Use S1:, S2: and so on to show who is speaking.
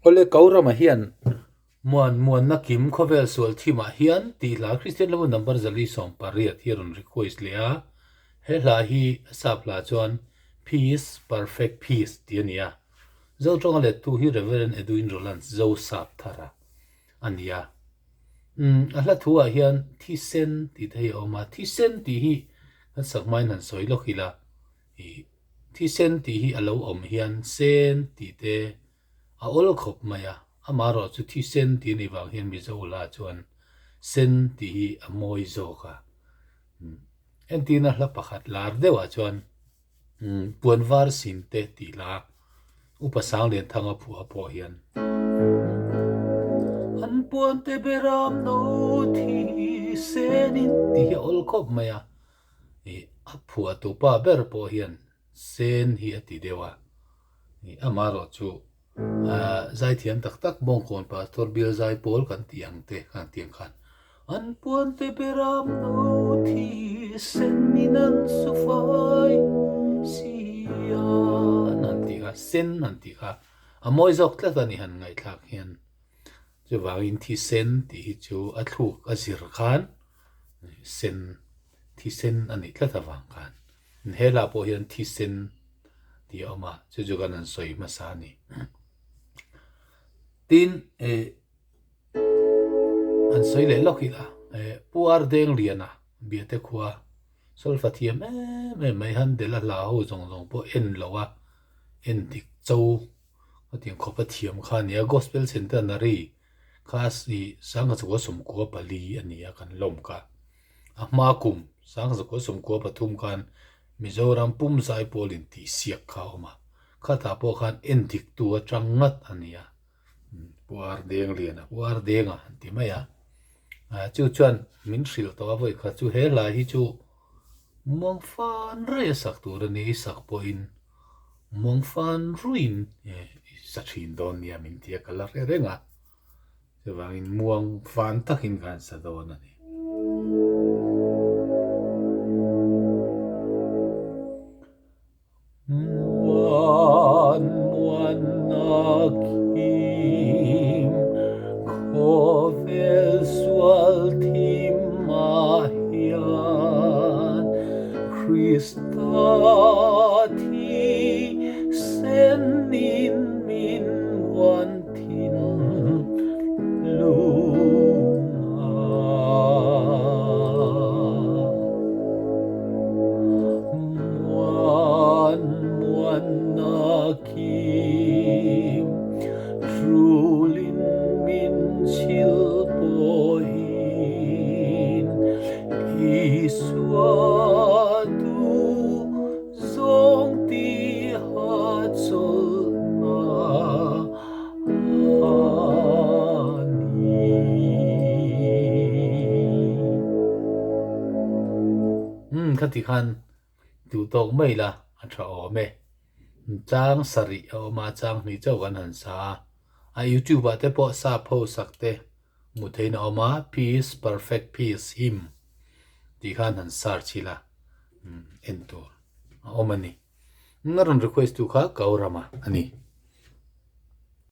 S1: Awle Kaurama hian Muan Muanna Kim khawvel sual thimah hian tih hla Kristian Hlabu number 480 hi a rawn request leh a, he hla hi a sap hla chuan Peace, Perfect Peace tih a ni a. Zotawnga lettu hi Rev. Edwin Rolands Zosapthara a ni a. Umm a hla thu ah hian thisen tih te hi a awm a, thisen tih hi kan sak hmain han sawi lawk ila ih thisen tih hi a lo awm hian sen tih te a awl khawp mai a, amaherawh chu thisen tih a nih vang hian Mizo hla chuan sen tih hi a mawi zawk a. Entirna hla pakhat lar deuhah chuan Puan var sin te tih hla Upa Sanglianthanga phuah pawh hian. An puan te beram no thi senin tih hi a awl khawp mai a, ih a phuahtu pa ber pawh hian sen hi a ti deuh a, ih amaherawh chu Zaithiam tak tak Bawngkawn Pastor Bial Zaipawl kan tih ang te khan tiang khan an puan te beram no thi sen in an su fai si a an han tih kha sen han tih kha a mawi zawk tlat a ni han ngaihthlak hian chuvangin thisen tih hi chu a thluk a zir khan sen thisen a nih tlat avang khan He lah pawh hian thisen tih a awm a, chu chu kan han sawi hmasa a ni. Tin, eh, an sawi leh lawk hi a, eh, Pu Ardengliana Biate khua solfa thiam em em mai Handel a hla ho zawng zawng pawh en lo a, en dik cho a tiang khawp a thiam kha a ni a, Gospel Centenary kha ih Sangha 94 a ni a kan lawm kha. A hma kum 1993 khan Mizoram pum zaipawl in tih siak kha a awm a, khatah pawh khan en dik tu atang ngat a ni a, Pu Ardengliana, Pu Ardenga an ti mai a, chu chuan min hrilh tawh a vawi khat chu he hla hi chu muang fan rei a sak tur a ni, i sak pawhin muang fan ruiin i sa thin dawn nia min ti a, ka la hre reng a. Chuvangin muang fan takin ka han sa dawn a ni. Muan muan na kim khawvel sual thim ah hian Krista thi senin min muan Zawng tiha chawlhna a ni. Umm khati khan duh tawk mai la a tha awm e. Chang sarih a awm a, chang hnih chauh kan han sa a. A youtube ah te pawh sap ho sak te hmuh theihin a awm a, Peace Perfect Peace Hymn tih khan han search ila en tur a awm a ni. A rawn request tu kha Kaurama a ni.